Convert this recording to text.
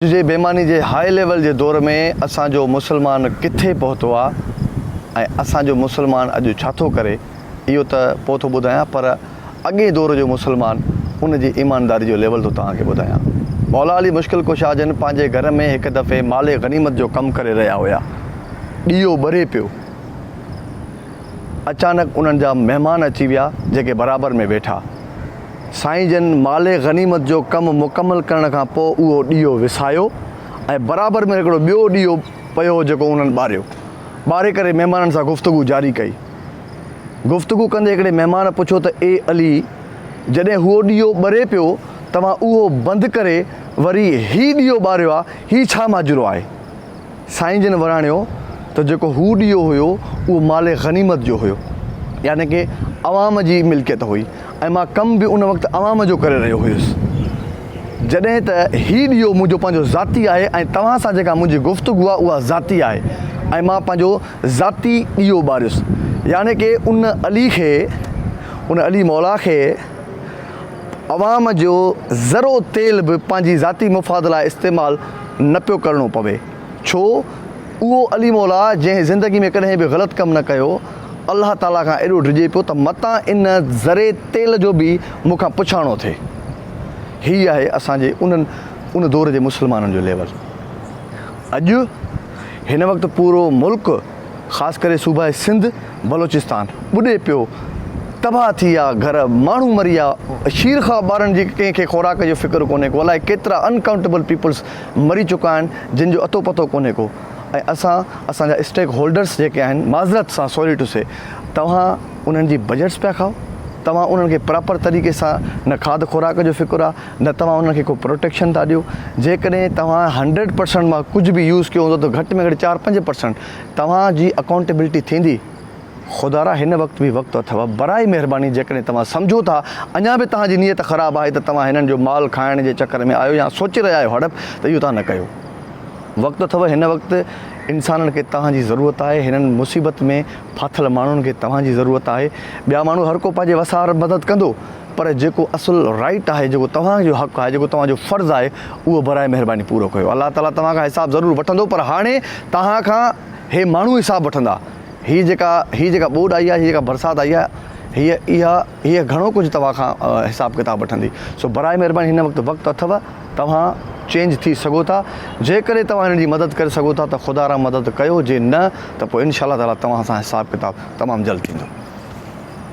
اڄ جي بيماني جي هاء ليول جي دور ۾ اسان جو مسلمان ڪٿي پهتو آ ۽ اسان جو مسلمان اڄ ڇا ٿو ڪري اهو ته پوء ٿو ٻڌايان پر اڳئين دور جو مسلمان ان جي ايمانداري جو ليول ٿو توهان کي ٻڌايان. مولا علي مشڪل ڪشا جن پنهنجي گهر ۾ هڪ دفعي مال غنيمت جو ڪم ڪري رهيا هيا. ڏيئو ٻري پيو. اچانڪ انهن جا مهمان اچي ويا جيڪي برابر ۾ ويٺا. سائين جن مال غنيمت جو ڪم مڪمل ڪرڻ کان پوء اهو ڏيئو وسايو ۽ برابر ۾ هڪڙو ٻيو ڏيئو پيو هو جيڪو انهن ٻاريو. ٻاري ڪري مهمانن سان گفتگو جاري ڪئي. گفتگو ڪندي هڪڙي مهمان پڇيو ته اي علي! جڏهن اهو ڏيئو ٻري پيو توهان اهو بند ڪري وري هي ڏيئو ٻاريو آ، هي ڇا ماجرو آهي؟ سائين جن وراڻيو ته جيڪو هو ڏيئو هيو اهو مال غنيمت جو هيو يعني ڪه عوام جي ملڪيت هئي ۽ مان ڪم به ان وقت عوام جو ڪري رهيو هيس جڏهن ته هي ڏيئو منهنجو پنهنجو ذاتي آهي ۽ توهان سان جيڪا منهنجي گفتگو آهي اها ذاتي آهي ۽ مان پنهنجو ذاتي ڏيئو ٻاريس يعني ڪه ان علي کي ان علي مولا کي عوام جو ذرو تيل به پنهنجي ذاتي مفاد لاء استعمال نه پيو ڪرڻو پوي. ڇو؟ اهو علي مولا جنهن زندگي ۾ ڪڏهن به غلط ڪم نه ڪيو، الله تعاليٰ کان ايڏو ڊڄي پيو ته متان ان ذري تيل جو به مون کان پڇاڻو ٿئي. هي آهي اسان جي انهن ان دور جي مسلمانن جو ليول. اڄ هن وقت پورو ملڪ خاص ڪري صوبه سنڌ، بلوچستان ٻڏي پيو، تباهه ٿي ويا گهر، ماڻهو مري ويا، شير خواه ٻارن جي ڪنهن کي خوراڪ جو فڪر ڪونهي ڪو، الائي ڪيترا ان ڪائونٽيبل پيپلز مري چڪا آهن جن جو اتو پتو ڪونهي ڪو ۽ اسان اسان جا اسٽيڪ هولڊرس جيڪي آهن معذرت سان سوري ٽو سي توهان انهن جي بجيٽس پيا کائو، توهان انهن کي پراپر طريقي سان نه کاڌ خوراڪ جو فڪر آ نه توهان انهن کي ڪو پروٽيڪشن ٿا ڏيو، جيڪڏهن توهان هنڊريڊ پرسنٽ مان ڪجهه به يوز ڪيو هوندو ته گهٽ ۾ گهٽ 4-5 پرسنٽ توهان جي اڪائونٽيبلٽي ٿيندي. خدارا هن وقت به وقت اٿو برائي مهرباني جيڪڏهن توهان سمجهو ٿا اڃا به توهان جي نيت خراب آهي ته توهان هنن جو مال کائڻ جي چڪر ۾ آهيو يا سوچي رهيا آهيو هڙپ ته اهو توهان نه ڪيو وقت اٿو هن وقت انسانن کي توهان جي ضرورت آهي هنن مصيبت ۾ ڦاٿل ماڻهن کي توهان جي ضرورت آهي ٻيا ماڻهو هر ڪو پنهنجي وس آهر مدد ڪندو پر جيڪو اصل رائيٽ آهي جيڪو توهان جو حق آهي جيڪو توهان جو فرض آهي اهو برائي مهرباني پورو ڪيو الله تعالي توهان کان حساب ضرور وٺندو پر هاڻي توهان کان هي ماڻهو حساب وٺندا هي جيڪا هي جيڪا ٻوڏ آئي آهي هي جيڪا برسات آئي آهي هيء اها هيء گهڻو ڪجهه توهان کان حساب ڪتاب وٺندي سو برائي مهرباني هن وقت وقت اٿو توهان چينج ٿي سگهو ٿا جيڪڏهن توهان هنن جي مدد ڪري سگهو ٿا ته خدا را مدد ڪيو جي نه ته پوء انشاء الله تعالي توهان سان حساب ڪتاب تمام جلد ٿيندو.